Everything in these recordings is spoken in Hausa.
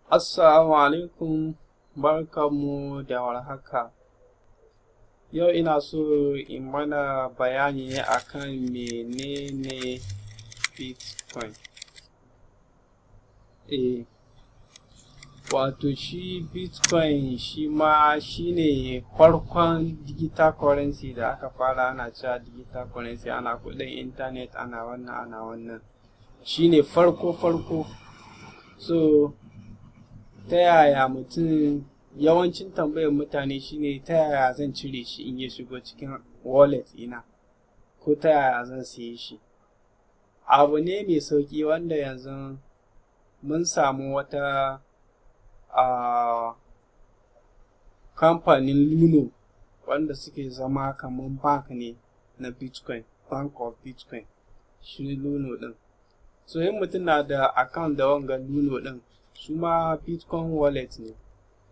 Assalamu alaikum, barkanmu da warhaka. Yau ina so in mana bayani ne akan menene Bitcoin. Wato shi Bitcoin shi ma shi ne farkon digital currency da aka fara ana cewa digital currency, ana kuɗin intanet, ana wannan ana wannan. Shi ne farko farko. So ta yaya mutum, yawancin tambayar mutane shine ta yaya zan cire shi in ya shigo cikin wallet ɗina, ko ta yaya zan siye shi. Abu ne mai sauƙi wanda yanzu mun samu wata kamfanin Luno wanda suke zama kamar bank ne na Bitcoin, Bank of Bitcoin, shi Luno ɗin. So in mutum na da account da wanga Luno ɗin, su ma Bitcoin wallet ne.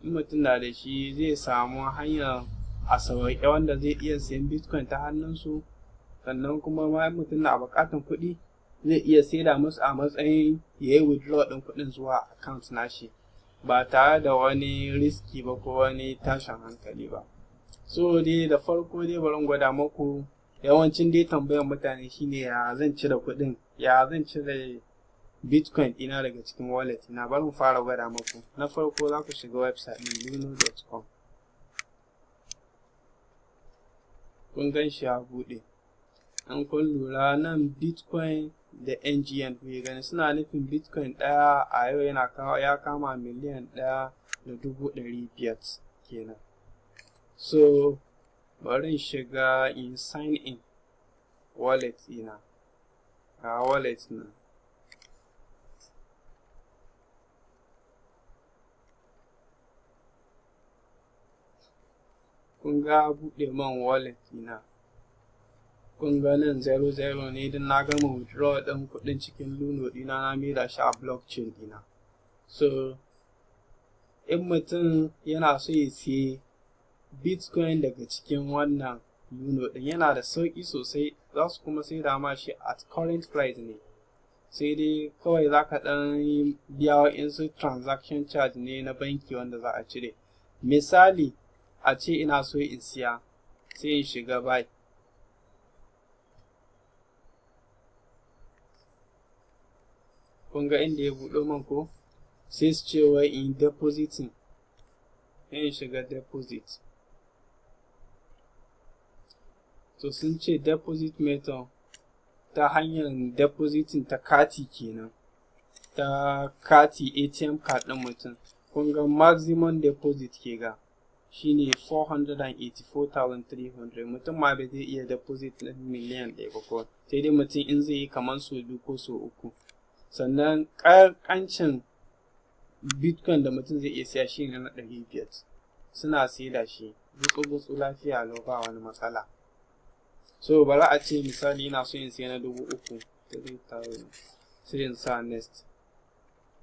In mutum na da shi zai samu hanyar a sauƙaƙe wanda zai iya siyan Bitcoin ta hannunsu. Sannan kuma ma in mutum na buƙatar kuɗi zai iya saida musu a matsayin ya yi withdraw ɗin kuɗin zuwa account nashi ba tare da wani riski ba ko wani tashin hankali ba. So dai da farko dai bari in gwada muku, yawancin dai tambayar mutane shine ya zan cire kuɗin, ya zan cire Bitcoin ɗina daga cikin wallet ɗina. Bari mu fara gwada muku. Na farko za ku shiga website ɗin luno.com. Kun gan shi ya buɗe. In kun lura nan Bitcoin da NGN kuke gani suna nufin Bitcoin ɗaya a yau yana ya kama 1,500,000 kenan. So bari in shiga in sign in wallet ɗina. Ga wallet nan. Kun ga buɗe man wallet ɗina. Kun ga nan 00 ne don na gama withdraw ɗin kuɗin cikin Luno ɗina, na maida shi a blockchain ɗina. So in mutum yana so ya siye Bitcoin daga cikin wannan Luno ɗin yana da sauƙi sosai, za su kuma saida ma shi at current price ne. Sai dai kawai za ka ɗan biya wa'insu transaction charge ne na banki wanda za a cire. Misali a ce ina so in siya, sai in shiga buy. Kun ga inda ya buɗo man ko? Sai su ce wai in depositing, sai in shiga deposit. To sun ce deposit method ta hanyar depositing ta kati kenan, ta kati ATM card ɗin mutum. Kun ga maximum deposit ke ga shine 484,300. Mutum ma bai zai iya deposit ɗin 1,000,000 ba ko, sai dai mutum in zai yi kamar sau biyu ko sau uku. Sannan ƙanƙancin Bitcoin da mutum zai iya siya shine na 500. Suna saida shi gutsu-gutsu lafiya lau ba wani matsala. So bari a ce misali ina so in siya na 3,000, 3,000, sai in sa next.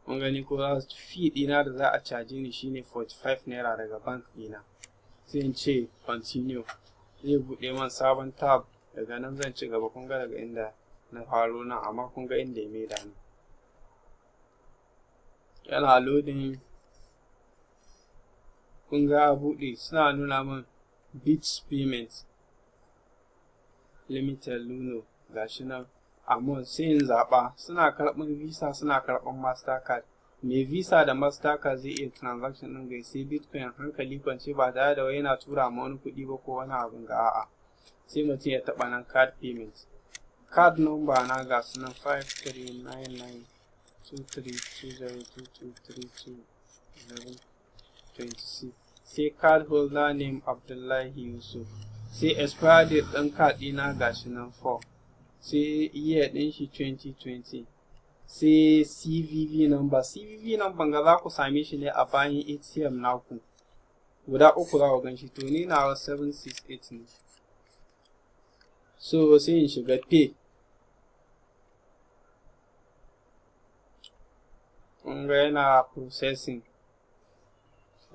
Kun gani ko za su fee ɗina da za a caje ni shine 45 naira daga bank ɗina. Sai in ce continue, zai buɗe man sabon tab. Daga nan zan ci gaba. Kun ga daga inda na faro nan, amma kun ga inda ya maida ni. Yana loading. Kun ga ya buɗe, suna nuna min Bits Payment Limited Luno gashi nan. Amount sai in zaɓa, suna karɓan Visa, suna karɓan Mastercard. Mai Visa da Mastercard zai iya transaction ɗin gai sai Bitcoin hankali kwance ba tare da wai yana tura ma wani kuɗi ba ko wani abin ga a'a. Sai mutum ya taɓa nan card payment. Card number na ga su nan 5399232022321126. Sai card holder name Abdullahi Yusuf. Sai expiry date ɗin card ɗina ga shi nan 4. Sai year ɗin shi 2020. Sai CVV number. CVV number ga za ku same shi ne a bayan ATM naku. Guda uku za ku gan shi. To ni nawa 768 ne. So sai in shiga pay. Kun ga yana processing,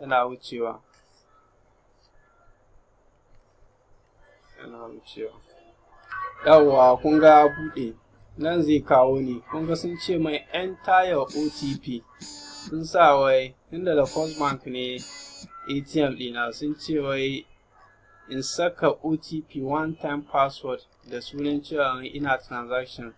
yana wucewa. Yana wucewa. Yawwa kun ga ya buɗe. Nan zai kawo ni. Kun ga sun ce mai enter your OTP. Sun sa wai inda da First Bank ne ATM ɗina, sun ce wai in saka OTP, one time password, da sunan cewa ina transaction.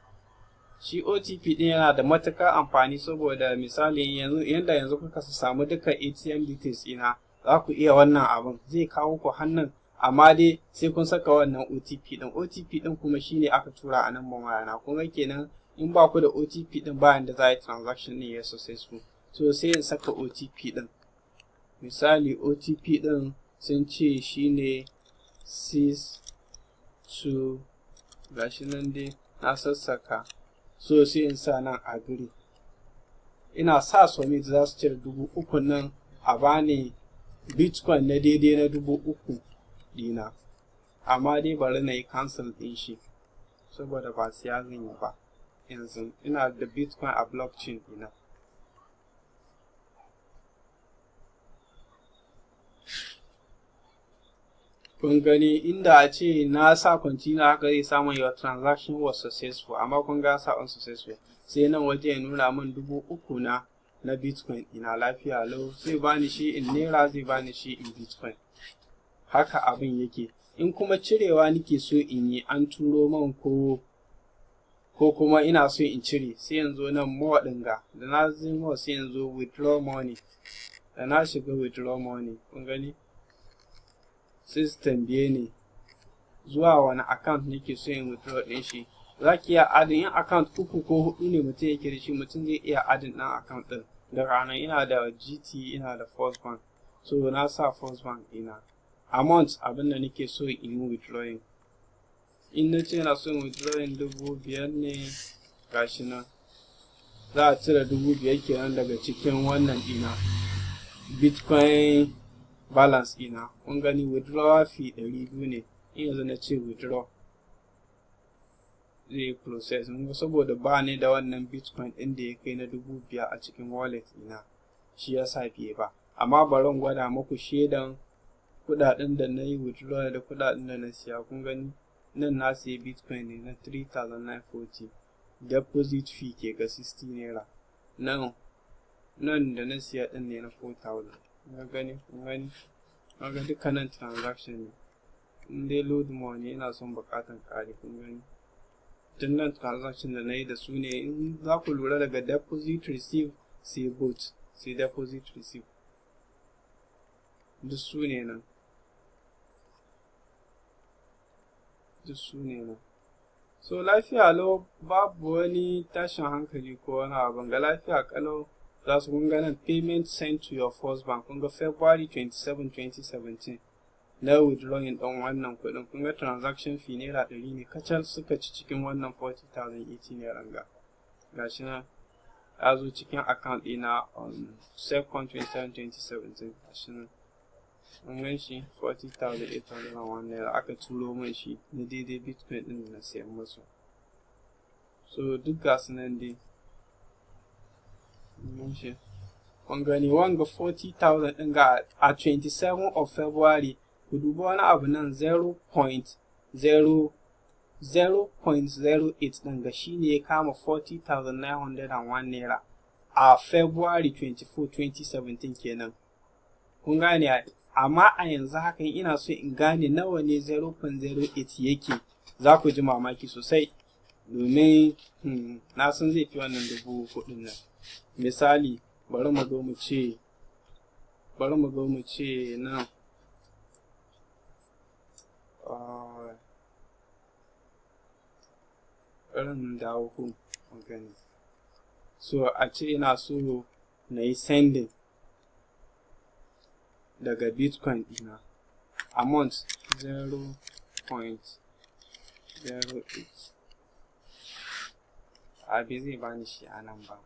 Shi OTP ɗin yana da matuƙar amfani saboda misali yanzu yanda yanzu kuka samu duka ATM details ina, za ku iya wannan abin zai kawo ku hannun, amma dai sai kun saka wannan OTP ɗin. OTP ɗin kuma shine aka tura a number wayana. Kun ga kenan in ba ku da OTP ɗin, bayan da za a yi transaction ɗin ya successful. So sai in saka OTP ɗin. Misali OTP ɗin sun ce shine 6 2, gashi nan dai na sassaka. So sai in sa nan agree. Ina sa submit, za su cire 3,000 nan a bani bitcoin na daidai na 3,000 dina. Amma dai bari na yi cancel ɗin shi saboda ba siya zan yi ba yanzu, ina da bitcoin a blockchain dina. Kun gani, inda a ce na sa continue haka, zai samun "Your transaction was successful", amma kun ga sa unsuccessful. Sai nan waje ya nuna min 3,000 na bitcoin ina, lafiya lau. Zai bani shi in naira, zai bani shi in bitcoin. Haka abin yake. In kuma cirewa nike so in yi, an turo man ko kuma ina so in cire, sai yanzu nan more ɗin ga da na zai more, sai yanzu withdraw money. Da na shiga withdraw money, kun gani, sai su tambaye ni zuwa wani account nake so in withdraw ɗin shi. Za ki iya adding in account uku ko hudu ne mutum yake da shi, mutum zai iya adding ɗin account ɗin. Da ranar ina da GT, ina da First Bank, so na sa First Bank ina. Amount abin da nake so in yi withdrawing, in na ce na so in withdrawing 5,000 ne, gashi nan za a cire 5,000 kenan daga cikin wannan ɗina bitcoin balance ɗina. Kun gani, withdrawal fee 200 ne. In yanzu na ce withdraw, zai yi process saboda ba ni da wannan bitcoin ɗin da ya kai na 5,000 a cikin wallet ɗina, shi ya sa fiye ba. Amma bari in gwada muku shaidan kuɗaɗen da na yi withdrawal da kuɗaɗen da na siya. Kun gani, nan na siya bitcoin ne na 3940, deposit fee ke ga 60 naira. Nan da na siya ɗin ne na 4000. Kun gani, kun gani, kun ga dukkanin transaction ne. In dai load money ina son buƙatan ƙari. Kun gani, tun nan transaction da na yi da su ne. In za ku lura, daga deposit receive sai bot sai deposit receive, duk su ne nan, duk su ne nan. So lafiya lau, babu wani tashin hankali ko wani abin ga, lafiya kalau za su. Kun nan "Payment sent to your First Bank". Kun ga February 27, 2017 na withdrawing ɗin wannan kuɗin. Kun ga transaction fee naira 100 ne kacal suka ci cikin wannan 40,080 naira. Ga gashi nan ya zo cikin account ɗina on second 27, 2017. Gashi nan, kun gan shi, 40,801 naira aka turo min shi na daidai bitcoin ɗin da na sayan musu. So duk ga su nan dai, kun shi, kun gani, wanga 40,000 ɗin ga a 27 of February. Ku duba wani abu nan, 0.0 0.08 ɗin ga shi ne ya kama 40,901 naira a February 24, 2017 kenan. Kun gane? Amma a yanzu hakan ina so in gane nawa ne 0.08 yake, za ku ji mamaki sosai, domin na san zai fi wannan 4,000 nan. Misali, bari mu zo mu ce nan bari dawo ku gani. So a ce ina so na yi sending daga bitcoin ɗina, amount 0.08. Abi zai bani shi a nan ba.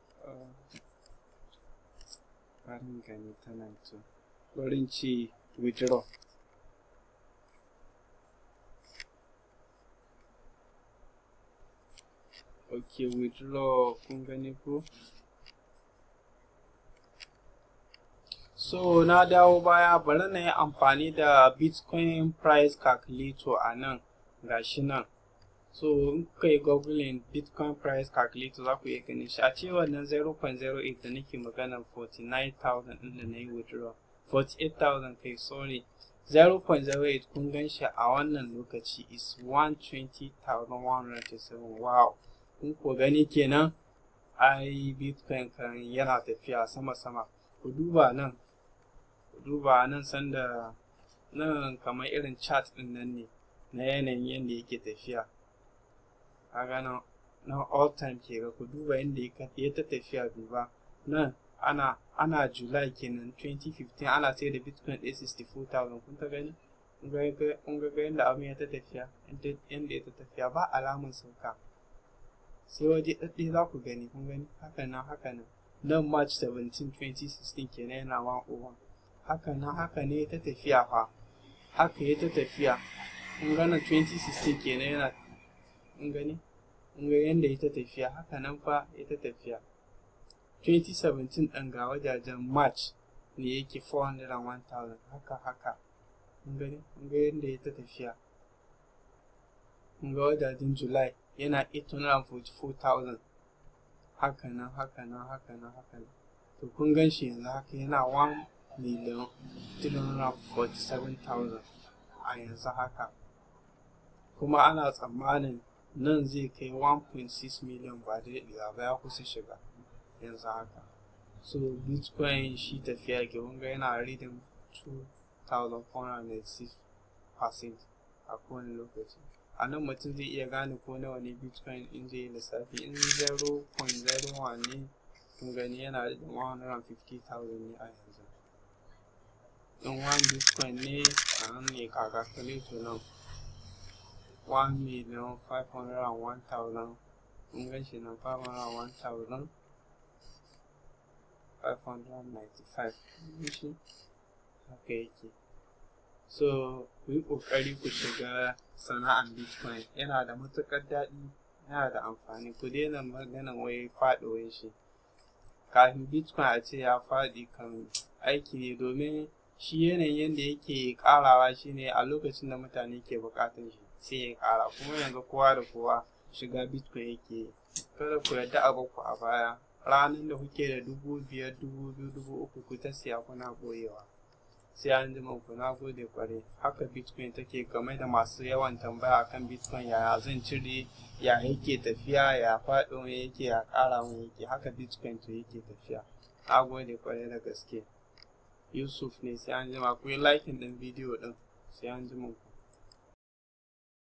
Bari gani ta nan. To bari ce withdraw. Ok, withdraw, kun gani ko? So na dawo baya, bari na yi amfani da bitcoin price calculator a nan. Gashi nan. So in kuka yi googling Bitcoin price calculator, za ku iya ganin shi. A ce wannan 0.08 da nake magana, 49,000 ɗin da na yi withdraw, 48,000 kai, sorry, 0.08, kun gan shi a wannan lokaci is 120,127. Wow, kun ko gani kenan, ai Bitcoin kan yana tafiya sama-sama. Ku duba nan, ku duba nan, sanda nan kamar irin chart ɗin nan ne na yanayin yadda yake tafiya. Kaga nan na all time ke ga, ku duba yadda ya ta tafiya. Duba nan, ana July kenan 2015, ana sai da Bitcoin ɗaya 64,000. Kun ta gani, kun ga yadda abin ya ta tafiya, yadda ya ta tafiya, ba alamun sauka, sai waje ɗaɗɗe za ku gani. Kun gani, haka nan, haka nan. Nan March 17 2016 kenan, yana 101. Haka nan, haka ne ta tafiya fa, haka ya ta tafiya. Kun ga nan 2016 kenan yana, kun gani, kun ga yadda ya ta tafiya, haka nan fa ya ta tafiya. 2017 ɗin, ga wajajen March ne yake 401,000. Haka haka, kun gani, kun ga yadda ya ta tafiya. Kun ga wajajen July yana 844,000. Haka nan, haka nan, haka nan, haka nan. To, kun gan shi yanzu haka yana 1 million 347,000 a yanzu haka, kuma ana tsammanin nan zai kai 1.6 million ba da daɗewa ba, ya kusa shiga yanzu haka. So Bitcoin shi tafiya ke. Kun ga yana reading 2406% a kowane lokaci. A nan mutum zai iya gane ko nawa ne Bitcoin in zai yi lissafi. In 0.01 ne, kun gani, yana da 150,000 ne a yanzu. In 1 Bitcoin ne, a nan ne ka calculator nan, 1 million 501,000. Kun gan shi nan, 501,595 shi haka yake. So ku yi ƙoƙari ku shiga sana'an Bitcoin, yana da matuƙar daɗi, yana da amfani. Ku daina maganan wai faɗuwan shi. Kafin Bitcoin a ce ya faɗi kan aiki ne, domin shi yanayin yadda yake ƙarawa shine a lokacin da mutane ke buƙatar shi sai ya ƙara. Kuma yanzu kowa da kowa shiga Bitcoin yake. Kada ku yarda a ku a baya. Ranar da kuke da 5,000, 2,000, 3,000, ku ta siya kuna ɓoyewa. Sai an jima ku, na gode kwarai. Haka Bitcoin take. Game da masu yawan tambaya akan Bitcoin, yaya zan cire, ya yake tafiya, ya faɗo yake, ya ƙara mun yake, haka Bitcoin to yake tafiya. Na gode kwarai da gaske. Yusuf ne, sai an jima. Ku yi liking ɗin bidiyo ɗin. Sai an jima ku.